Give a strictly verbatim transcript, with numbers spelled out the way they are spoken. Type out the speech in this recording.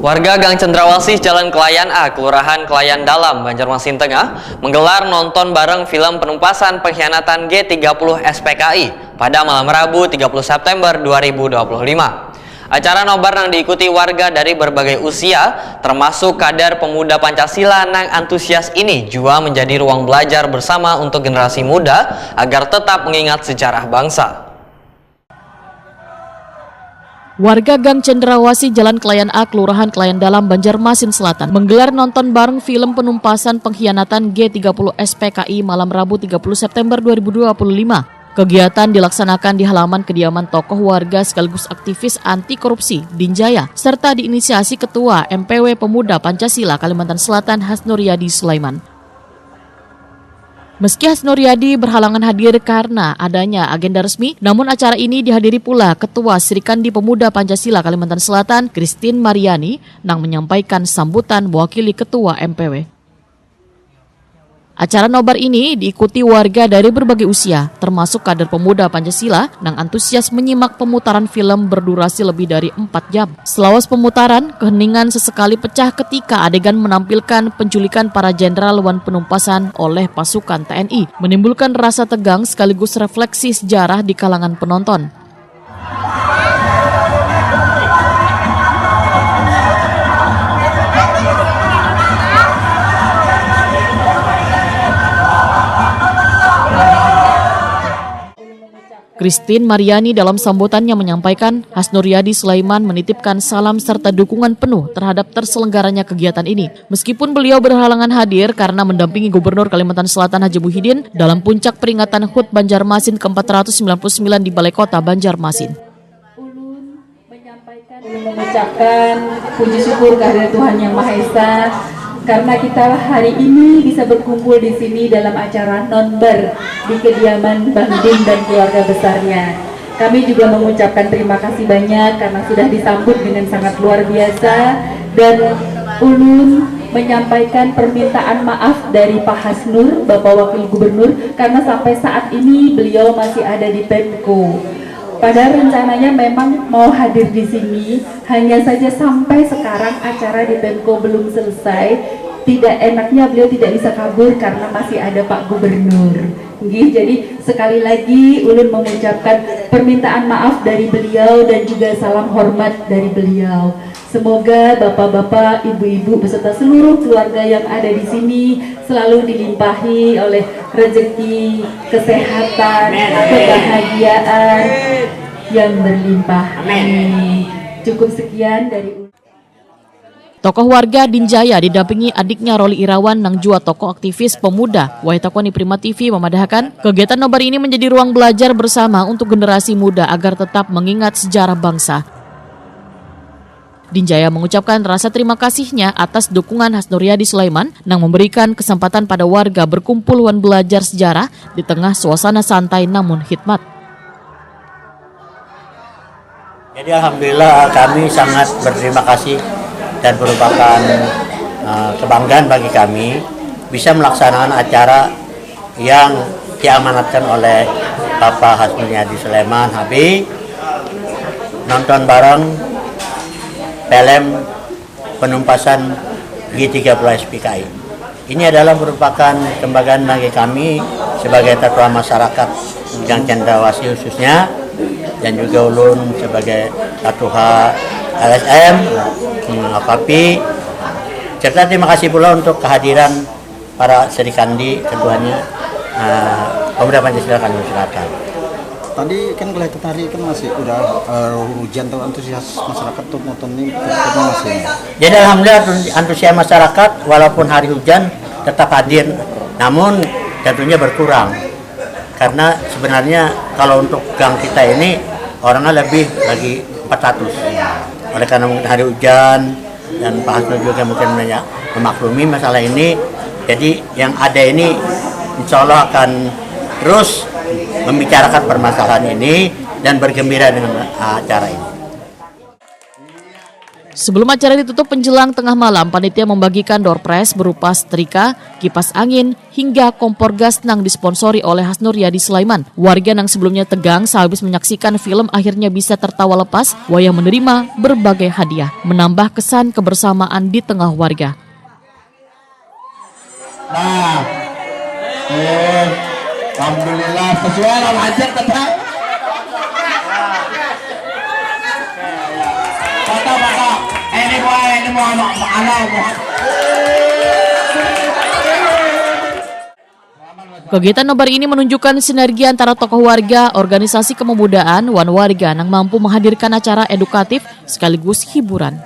Warga Gang Cendrawasih, Jalan Kelayan A, Kelurahan Kelayan Dalam, Banjarmasin Tengah, menggelar nonton bareng film penumpasan pengkhianatan G tiga puluh S P K I pada malam Rabu, tiga puluh September dua ribu dua puluh lima. Acara nobar yang diikuti warga dari berbagai usia, termasuk kader pemuda Pancasila nang antusias ini, juga menjadi ruang belajar bersama untuk generasi muda agar tetap mengingat sejarah bangsa. Warga Gang Cendrawasih, Jalan Kelayan A, Kelurahan Kelayan Dalam, Banjarmasin Selatan, menggelar nonton bareng film penumpasan pengkhianatan G tiga puluh S P K I malam Rabu, tiga puluh September dua ribu dua puluh lima. Kegiatan dilaksanakan di halaman kediaman tokoh warga sekaligus aktivis anti korupsi, Dinjaya, serta diinisiasi Ketua M P W Pemuda Pancasila Kalimantan Selatan, Hasnuryadi Sulaiman. Meski Hasnuryadi berhalangan hadir karena adanya agenda resmi, namun acara ini dihadiri pula Ketua Srikandi Pemuda Pancasila Kalimantan Selatan, Christine Mariani, nang menyampaikan sambutan mewakili Ketua M P W. Acara nobar ini diikuti warga dari berbagai usia, termasuk kader pemuda Pancasila nang antusias menyimak pemutaran film berdurasi lebih dari empat jam. Selawas pemutaran, keheningan sesekali pecah ketika adegan menampilkan penculikan para jenderal wan penumpasan oleh pasukan T N I, menimbulkan rasa tegang sekaligus refleksi sejarah di kalangan penonton. Christine Mariani dalam sambutannya menyampaikan, Hasnuryadi Sulaiman menitipkan salam serta dukungan penuh terhadap terselenggaranya kegiatan ini. Meskipun beliau berhalangan hadir karena mendampingi Gubernur Kalimantan Selatan Haji Muhyiddin dalam puncak peringatan hud Banjarmasin ke empat ratus sembilan puluh sembilan di Balai Kota Banjarmasin. Ulun menyampaikan, ulun mengucapkan puji syukur kehadirat Tuhan Yang Maha Esa karena kita hari ini bisa berkumpul di sini dalam acara nonbar di kediaman Bang Din dan keluarga besarnya. Kami juga mengucapkan terima kasih banyak karena sudah disambut dengan sangat luar biasa, dan ulun menyampaikan permintaan maaf dari Pak Hasnur, Bapak Wakil Gubernur, karena sampai saat ini beliau masih ada di Pemko. Padahal rencananya memang mau hadir di sini, hanya saja sampai sekarang acara di Pemko belum selesai. Tidak enaknya beliau tidak bisa kabur karena masih ada Pak Gubernur. Nggih, jadi sekali lagi ulun mengucapkan permintaan maaf dari beliau dan juga salam hormat dari beliau. Semoga bapak-bapak, ibu-ibu beserta seluruh keluarga yang ada di sini selalu dilimpahi oleh rezeki, kesehatan, kebahagiaan yang berlimpah. Amin. Cukup sekian dari ulun. Tokoh warga Dinjaya didampingi adiknya Roli Irawan nang jua tokoh aktivis pemuda. Waitakoni Prima T V memadahakan, kegiatan nobar ini menjadi ruang belajar bersama untuk generasi muda agar tetap mengingat sejarah bangsa. Dinjaya mengucapkan rasa terima kasihnya atas dukungan Hasnuryadi Sulaiman nang memberikan kesempatan pada warga berkumpul wan belajar sejarah di tengah suasana santai namun hikmat. Jadi alhamdulillah kami sangat berterima kasih dan merupakan uh, kebanggaan bagi kami bisa melaksanakan acara yang diamanatkan oleh Bapak Hasnul Yadi Sulaiman Habib nonton bareng film penumpasan G tiga puluh S P K I. Ini adalah merupakan kebanggaan bagi kami sebagai tetua masyarakat Gang Cendrawasih khususnya, dan juga ulun sebagai tetua L S M, hmm, F K P. Serta terima kasih pula untuk kehadiran para serikandi ketuanya, uh, Pemuda Pancasila kami silakan. Tadi kan kelihatan hari kan masih udah uh, hujan tuh, antusias masyarakat tuh nonton ini betul-betul masih. Jadi alhamdulillah antusias masyarakat walaupun hari hujan tetap hadir, namun tentunya berkurang karena sebenarnya kalau untuk gang kita ini orangnya lebih lagi empat ratus. Oleh karena mungkin hari hujan dan Pak Hasnul juga mungkin banyak memaklumi masalah ini. Jadi yang ada ini insya Allah akan terus membicarakan permasalahan ini dan bergembira dengan acara ini. Sebelum acara ditutup menjelang tengah malam, panitia membagikan door prize berupa setrika, kipas angin, hingga kompor gas nang disponsori oleh Hasnur Yadi Sulaiman. Warga nang sebelumnya tegang sehabis menyaksikan film akhirnya bisa tertawa lepas wayah menerima berbagai hadiah, menambah kesan kebersamaan di tengah warga. Nah, eh, alhamdulillah sesuai lah hajat tetap. Mata mata, eh, ini mau ini mau anak anak mau. Kegiatan nobar ini menunjukkan sinergi antara tokoh warga, organisasi kemudaan, wan warga nang mampu menghadirkan acara edukatif sekaligus hiburan.